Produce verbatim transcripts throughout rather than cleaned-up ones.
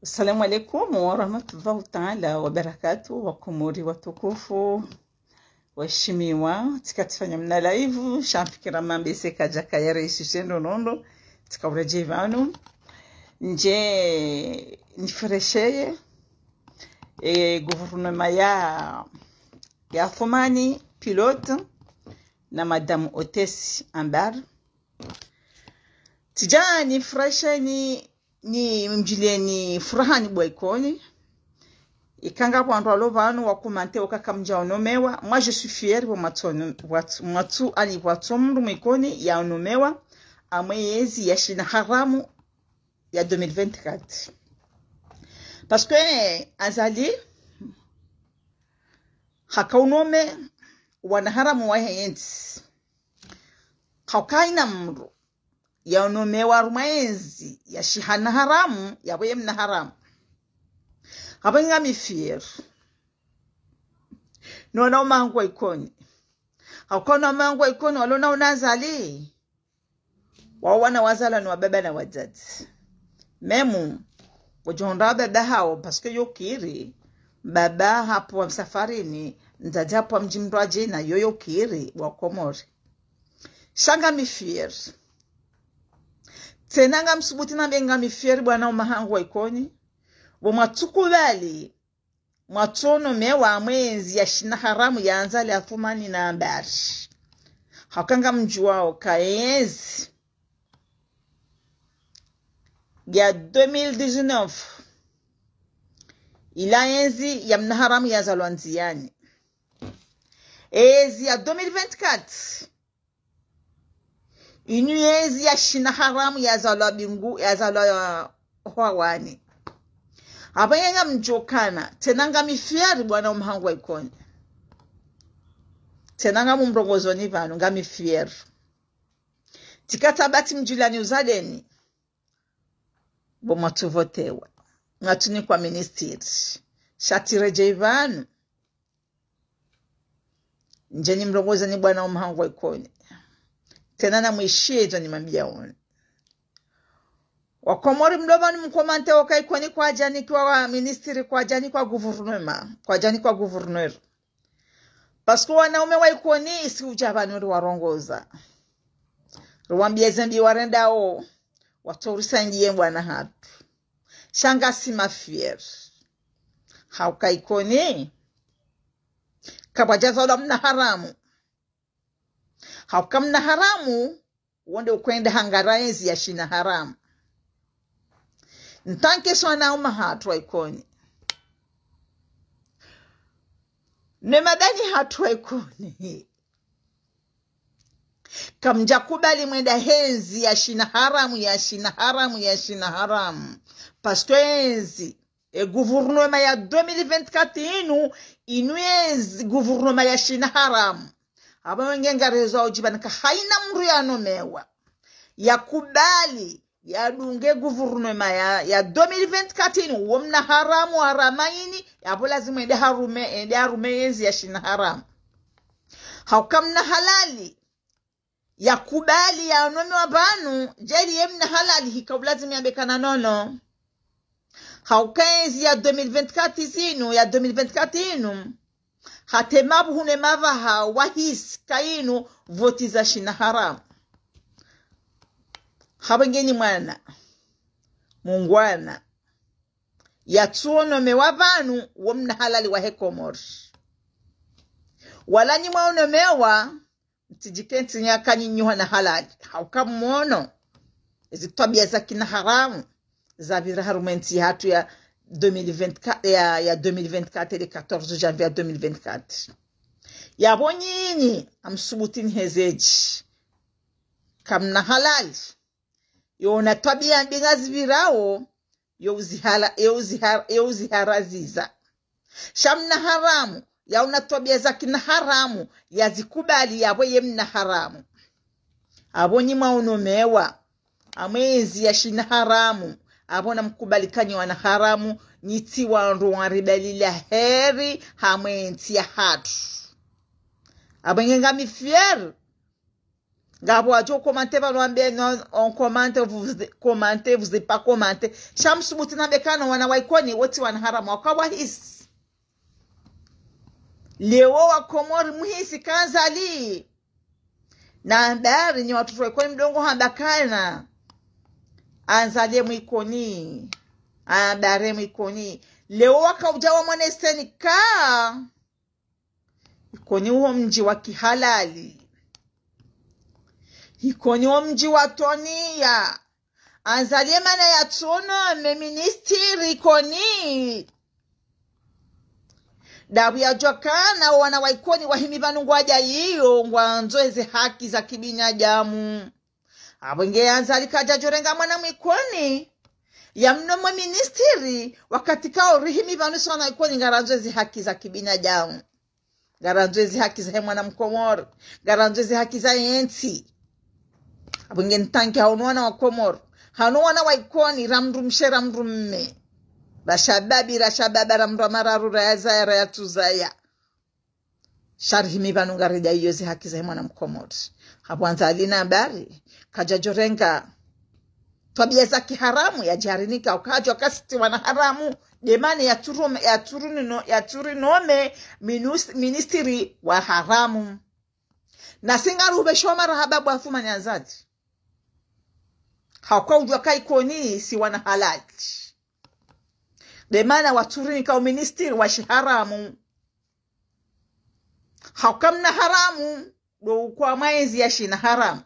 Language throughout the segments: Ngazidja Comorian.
Assalamu alaikum warahmatullahi taala wabarakatuh, Wakomori watukufu, waheshimiwa. Tsika tsifanya mna live, sha mfikira mambese kadjaka ya reisi sendo nondo, tsika uredjei pvanu. Ndje nifuresheye, e, gouvernement ya, ya Athumani Pilote na Madame Hôtesse Ambar. Tsidja nifuresheni, nimdjiliyeni furahani bo Ikoni. Ika ngapvo wandru walo pvanu wakomante uka kamdja onomewa. Moi, je suis fière bo mwatsu, mwatsu, mwatsu, ani mwatsu mndru mwa Ikoni ya onomewa, amwe yezi ya shina haramu ya deux mille vingt-quatre. Parce que, eh, Azali, haka unome wana haramu wahe yentsi. Hauka haina mndru ya onomewa harumwa yezi ya shihana haramu, yapvo ye mna haramu. Hapvo ngami fière. Nona umangu wa Ikoni. Hauka ona umangu wa Ikoni, walo na una Azali. Wao wana wazalwa ni wababa na wadzadze. Même, kudjohundra wababa hawo, parce que yo kiri, baba hapvo wa msafarini, mdzadze hapvo wa mdji mndru wa djina, yo yo kiri, Wakomori. Sha ngami fière. Tsena ngamsubuti nambe ngami fière bwana umahangu wa Ikoni. Bo mwatsu kubali, mwatsu onomewa amwe yezi ya shina haramu ya Azali Athumani na Ambar. Hauka ngamdjuwao uka yezi ya deux mille dix-neuf, ila yezi ya mna haramu ya zalwa ndziani. Yezi ya deux mille vingt-quatre, inu yezi ya shina haramu ya zalwa bingu, ya zalwa ya hwawani. Hapvo nge ngamdjokana, tsena ngami fière bwana umahangu wa Ikoni. Tsena ngamumrongozoni pvanu, ngami fière. Tsika tsabati mdjiliyani uzadeni. Bo mwatsu votewa. Mwatsu nikwa ministiri. Sha tsiredjei pvanu. Ndje nimrongozeni bwana umahangu wa Ikoni. Tsena namwishiye izo nimwambiyaoni. Wakomori mlo pvanu mkomante uka Ikoni kwadjanikwa wa ministiri, kwadjanikwa gouvernement, kwadjanikwa gouverneur. Parce que wanaume wa Ikoni isi udja pvanu riwarongoza. Riwambiye zembi warendao, watso urisangiye bwana hatru. Sha ngasi ma fière. Hauka Ikoni kapvwadja zalwa mna haramu. Hauka mna haramu, wo nde ukwenda hangara yezi ya shina haramu. Ntanke swana umahatru wa Ikoni. Ne madani hatru wa Ikoni. Kamdja kubali mwenda he yezi ya shina haramu, ya shina haramu, ya shina haramu. Parce que yezi, e gouvernement ya deux mille vingt-quatre inu, inu yezi gouvernement ya shina haramu. Hapvo nge ngarezo udjipvani ka haina mndru ya onomewa ya kubali ya dunge gouvernement ya, ya deux mille vingt-quatre inu, wo mna haramu harama ini, yapvo lazima ende harume, ende harume yezi ya shina haramu. Hauka mna halali ya kubali ya onomewa pvanu, djeli ye mna halali hika ulazimu yambe kana nono. Hauka yezi ya deux mille vingt-quatre zinu, ya deux mille vingt-quatre inu, hata emabuhu ne mapvaha wahisi ka inu voti za shina haramu. Hapvo ngeni mwana mungwana yatsu onomewa pvanu wo mna halali wahe Komori. Wala nyi mwa onomewa, mtsidjike ntsi nyaka nyi nyi hwana halali. Hauka mwono ezi twabiya za kina haramu zapvira harumwa entsi yahatru ya deux mille vingt-quatre, ya, ya deux mille vingt-quatre, le quatorze janvier deux mille vingt-quatre. Yapvo nyinyi, amsubuti nihezedji. Kamna halali. Yo na twabiya mbi ngazipvirao, yo uzihala, yo uzihara, yo uziharaziza. Sha mna haramu, ya una twabiya za kina haramu, yazikubali yapvo ye mna haramu. Apvo nyi mwa onomewa amwe yezi ya shina haramu, apvo namkubali ka nyi wana haramu, nyi tsi wandru wa ribali la heri hamwe ntsi yahatru. Apvo nge ngami fière. Ngapvo wadjo commenter pvanu wambe non, on commente, vous commentez, vous pas commenter. Sha msubuti nambe kana wana wa Ikoni, wo tsi wana haramu, waka wahisi. Leo wa Komori muhisi ka Azali. Na habari nyi wandru wa Ikoni mdongo hamba kana Azali ye mwikoni. Habari ye mwikoni. Leo waka udja wa mwaneseni ka Ikoni uwo mdji wa kihalali. Ikoni uwo mdji wa toniya. Azali ye mana yatsu nome ministri Ikoni. Ndapvo yadjuwa kana wana wa Ikoni wahimi pvanu ngwadja iyo ngwandzo eze haki za kibinadamu. Apvo nge Azali kadjadjorenga mwana mwikoni yamnome ministri, wakati kao rihimi pvanu si wana Ikoni ngarandzo ezi haki za kibinadamu. Ngarandzo ezi haki zahe mwana mkomori. Ngarandzo ezi haki za yentsi. Apvo nge ntangi hawunu wana wa Komori. Hawunu wana wa Ikoni, ra mdrumshe, ra mdrumme. Ra shababi, ra shababa, ra mdru wa mararu, ra yazaya, ra yatsuzaya. Sha rihimi pvanu ngaridja iyo zi haki zahe mwana mkomori. Apvo Azali na habari, kadjadjorenga twabiya za kiharamu, yadjarinika, ukadjuwa ka si tsi wana haramu, nde mana yatsurume, yatsurunino, yatsurinome minus-, ministri wa haramu. Na si ngarupvesho marahaba bo Athumani Azali. Hauka udjuwa ka Ikoni si wana halali. Nde mana watsurinika uministri wa shiharamu. Hauka mna haramu ndo ukwa mwa enzi ya shina haramu.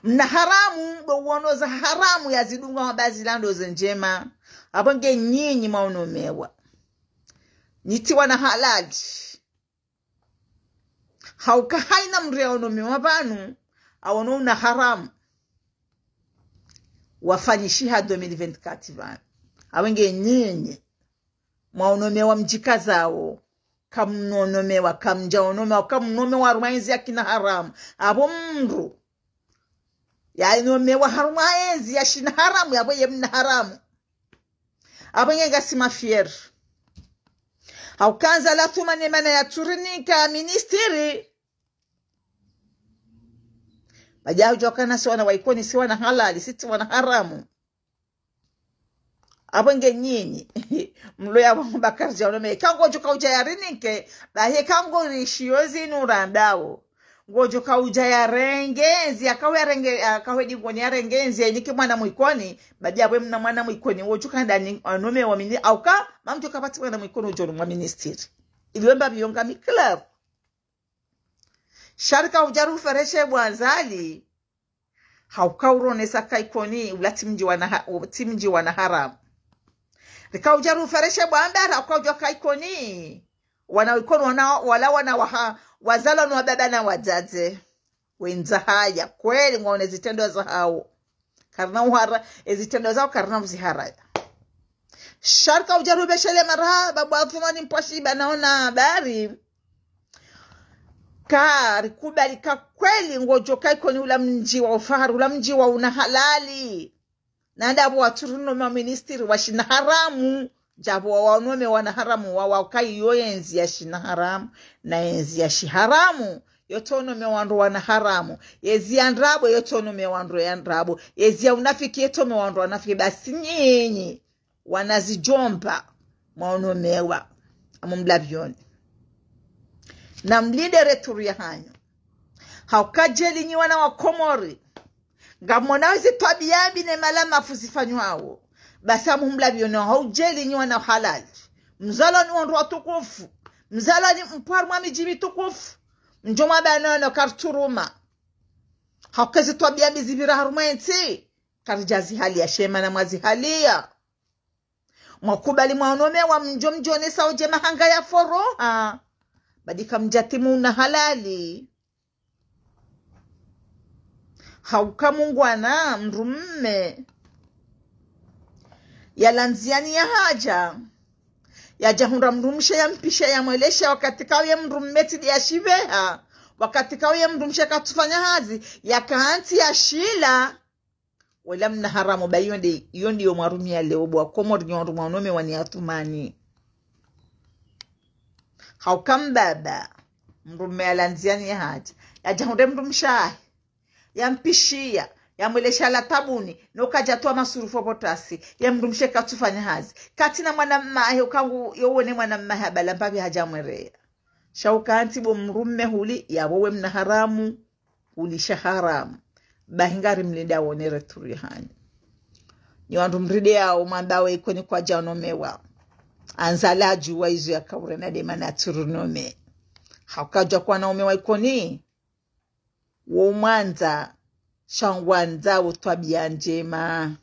Mna haramu ndo uwono za haramu yazidunga wamba zila ndo ze ndjema. Apvo nge nyinyi mwaonomewa. Nyi tsi wana halali. Hauka haina mdru yaonomewa pvanu, awono una haramu. Wafanyishiha deux mille vingt-quatre pvanu. Apvo nge nyinyi. Mwaonomewa mdjikazao. Kamnonomewa, kamdjaonomewa, kamnomewa harumwa enzi ya kina haramu. Apvo mdru yanomewa harumwa enzi ya shina haramu, yapvo ye mna haramu. Apvo nge ngasi mafier. Hauka Azali Athumani mana yatsurinika ministri. Badja udjuwa kana si wana wa Ikoni, si wana halali, si tsi wana haramu. Apvo nge nyinyi. Mlo yapvo Bakari djaonome. Ka ngodjo ka udja yarinike, bahi ka ngorishiyo zinu randao. Ngodjo ka udja yarenge, enzi yakawe yarenge, yakawe dingoni yarenge, enzi yainike mwana mwikoni, badja apvo mna mwana mwikoni, wodjo ka ndani, anomewa mini, hauka, mamdjo kapvatsi mwana mwikoni udjo mwa ministri. Iliwe mbapvi yo ngami clair. Sha rika udja rufereshe bo Azali, hauka uronesa ka Ikoni, ula tsi mdji wana ha-, tsi mdji wana haramu. Rika udja rufereshe bo Ambara, hauka udjuwa ka Ikoni. Wana wa Ikoni wana, wala wana waha, wazalwa ni wababa na wadzadze. Wendza haya, kweli ngwaone zitrendwa zahawo. Karina uhara, ezitrendwa zahawo karina uziharaya. Sha rika udja rupveshele marahaba bo Athumani Mpwashiba naona habari. Ka rikubali ka kweli ngodjo ka Ikoni ula mdji wa ufahari, ula mdji wa una halali. Na ndapvo watsurinome ministri wa shina haramu, ndjapvo waonome wana haramu, wa, wauka iyo enzi ya shina haramu, na enzi ya shiharamu, yotsonome wandru wana haramu, yezi ya ndrabo, yotsonome wandru ya ndrabo, yezi ya unafiki, yotsonome wandru wanafiki, basi nyinyi, wana zidjomba, mwaonomewa, amu mlapvioni. Na mlinde retour yahanyu. Hauka djeli nyi wana wa Komori. Ngamwonao ezi twabiya mbi ne mala mafu zifanywao. Basi amu mlapvioni hau djeli nyi wana halali. Mzalwa ni wandru watukufu. Mzalwa ni mpvwa harumwa midji mitukufu. Mdjo mwamba nono kartsuruma. Hauka ezi twabiya mbi zipvira harumwa entsi. Karidja zihaliya she mana mwazihaliya. Mwakubali mwaonomewa mdjo mdjonesa udje mahanga ya foroha. Badi kamdjatimu una halali. Hauka mungwana mdrumme. Yala ndziani yahadja. Yadjahundra mdrumshe yampisha yamwelesha wakati kauye mdrumme tsi de yashipveha. Wakati kauye mdrumshe katsufanya hazi. Yakantsi yashila. Wala mna haramu, ba iyo nde, iyo nde yo mwarumiya leo bo wa Komori nyi wandru mwaonomewa ni Athumani. Hauka mbaba, mdrumme yala ndziani yahadja. Yadja hundre mdrumshe wahe, yampishiya, yamwelesha la tabuni, no kadja towa masurufu opvo tasi, ye mdrumshe katsufanya hazi. Katsina mwana mmahe, ukangu yowone mwana mmahe abala mbapvi hadja mwereya. Sha ukantsi bo mdrume huli, yapvo we mna haramu, hulisha haramu. Bahi ngarimlindao ne retour yahanyu. Nyi wandru mrideyao mwambao Ikoni kwadja nomewa. Anzali hadjuwa izo yakaurena de mana atsurunome. Hauka djwa kwana umewa Ikoni. Wo mwandza, sha ngwandzao twabiya ndjema.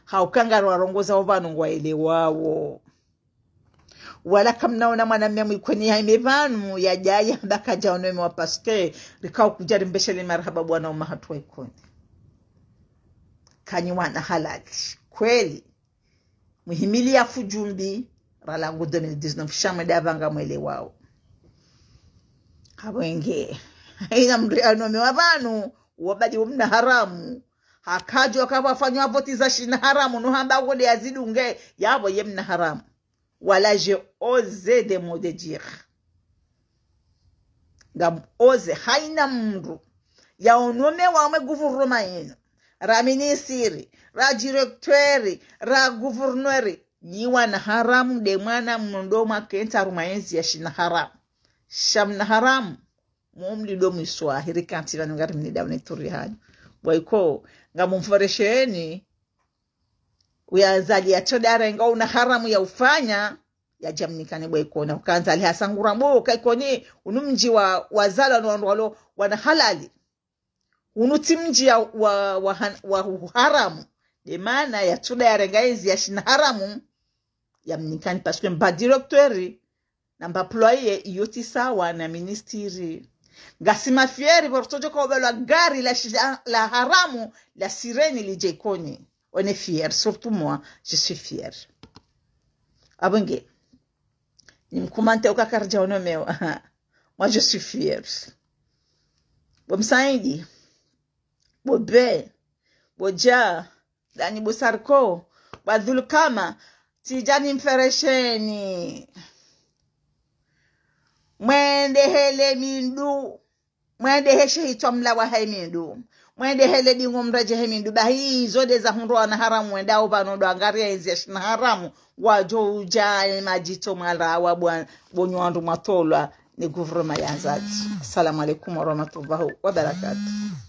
Hauka ngariwarongozao pvanu ngwaelewao. Wala kamnaona mwanamme mwa Ikoni yahime pvanu yadja yamba kadja onomewa parce que rikao kudja rimbeshelea marahaba bo wananya hatru wa Ikoni. Kanyi wana halali. Kweli. Muhimili ya fudjumbi, ralangu deux mille dix-neuf, sha mwende apvanga mwelewao. Apvo nge. Haina mdru yanomewa pvanu, wabadi wo mna haramu. Hakadjwa kapvafanywa voti za shina haramu, no hamba wo de yazidunge, yapvo ye mna haramu. Wala j'ai osé des mots de dire. Ngam osé, haina mdru yaonomewa mwe gouvernement yinu, ra ministre, ra directeur, ra gouverneur, nyi wana haramu de mwana mndro mwakentsi harumwa yentsi ya shina haramu. Sha mna haramu, mumlido mwiswahi, rikantsi pvanu ngarimlindao ne retour yahanyu. Bo Iko, ngamumferesheni, uya Azali yatsoda yarenga una haramu yaufanya, yadja mnikane bo Ikoni. Uka Azali hasangura bo, uka Ikoni, unu mdji wa, wazalwa no wandru walo wana halali. Unu tsi mdji ya wa, wa, han- wa haramu. De mana yatsoda yarenga yezi ya shina haramu, yamnikane parce que mba directeur, na mba employé, iyo tsi sawa na ministre. Ngasi ma fier, pvo ritsodjo ka ubalwa gari la shida, la haramu, la sirène lidje Ikoni. On est fier, surtout moi, je suis fier. Apvo nge. Nimkomante uka karidja onomewa. Moi, je suis fier. Bo Msaidi. Bo Be. Bo Dja. Dani bo Sarko, bo Abdul Kama, tsidja nimferesheni. Mwende hele mindru, mwende heshe hitswa mlawa he mindru, mwende hele dingo mredjehe mindru, bahi izo de za hundro wana haramu, wendao pvanu ndo angariya yezi ya shina haramu, wadjo udja ye madjitso mwalawa bwa-, bo nyi wandru mwatolwa ne gouvernement ya Azali. Assalamu alaikum warahmatullahi wabarakatuh.